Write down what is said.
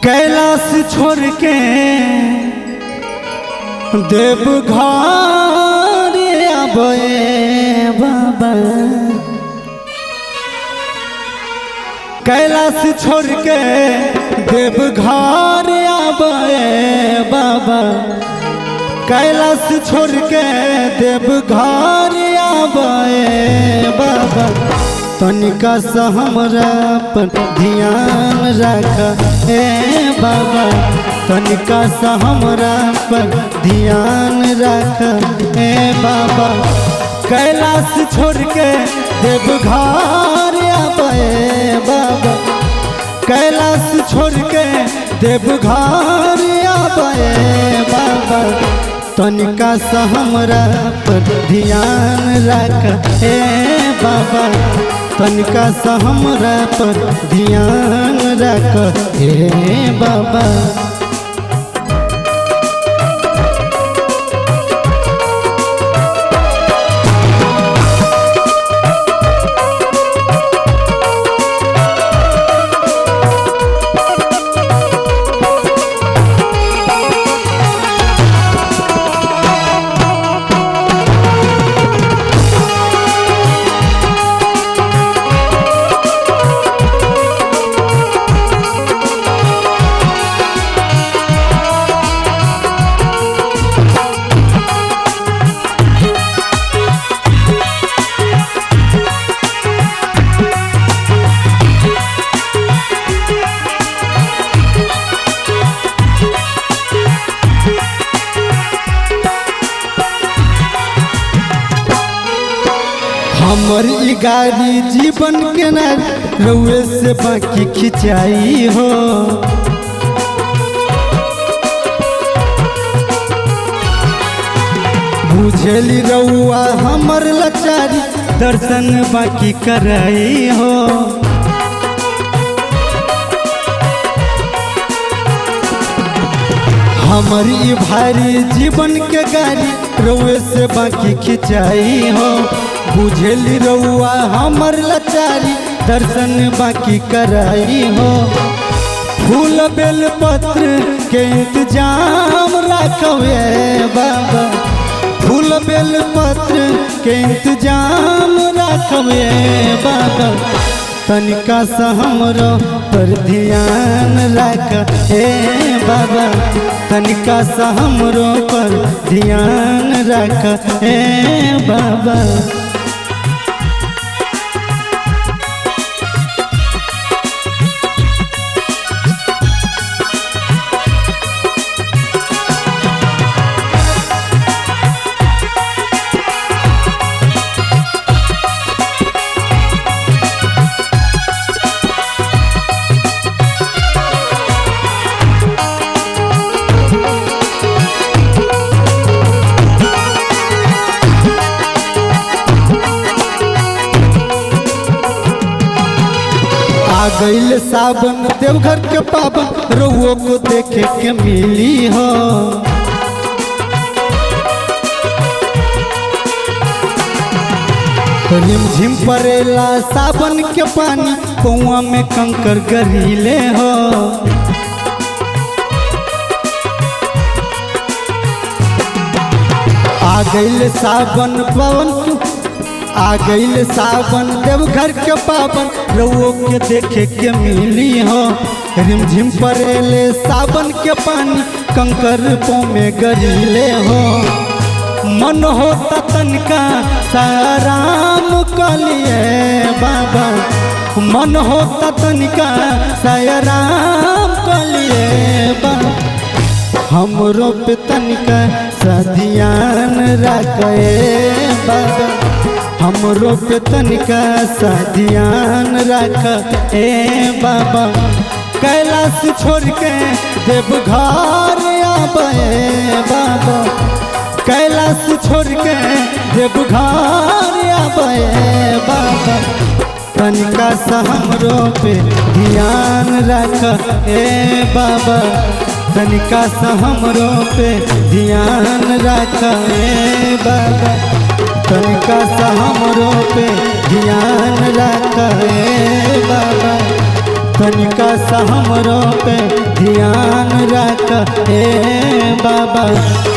कैलाश छोड़ के देवघर आबे बाबा। कैलाश छोड़ के देवघर आबे बाबा। कैलाश छोड़ के देवघर आबे बाबा। तनिका सा हमरा पर ध्यान रख ए बाबा। तनिका सा हमरा पर ध्यान रख ए बाबा। कैलाश छोड़ के देवघर आबे बाबा। कैलाश छोड़ के देवघर आबे बाबा। तनिका सा हमरा पर ध्यान रख ए बाबा। तनिका सा हमरा पर ध्यान रख ए बाबा। हमर ई गाड़ी जीवन के ना रउए से बाकी खिंचाई हो। बुझेली रउआ हमर लाचारी दर्शन बाकी कराई हो। हमर ई भारी जीवन के गाड़ी रउए से बाकी खिंचाई हो। बुझेली रउआ हमर लाचारी दर्शन बाकी कराई हो। फूल बेल पत्र के इंतजाम रखवे बाबा। फूल बेल पत्र के इंतजाम रखवे बाबा। तनिका सा हमरो पर ध्यान रख ए बाबा। तनिका सा हमरो पर ध्यान रख ए बाबा। आ गईल सावन देवघर के पावन रउओ को देखे के मिली हो। रिमझिम परेला सावन के पानी पौआ में कंकर गरीले हो। आ गईल सावन पवन आ गईल सावन देवघर के पावन रउओ के देखे के मिली हो। रिमझिम परेले सावन के पानी कंकर पो में गरीले हो। मन होता तनिका साराम कलिए बाबा। मन होता तनिका साराम कलिए बाबा। हमरो पे तनिका सा ध्यान रखे बाबा। हमरो पे तनिका सा ध्यान रख ए बाबा। कैलाश छोड़ के देवघर आबे बाबा। कैलाश छोड़ के देवघर आबे बाबा। तनिका सा हमरो पे ध्यान रख ए बाबा। तनिका सा हमरो पे ध्यान रख ए बाबा। तनिका सा हमरो पे ध्यान रख ए बाबा। तनिका सा हमरो पे ध्यान। ए बाबा।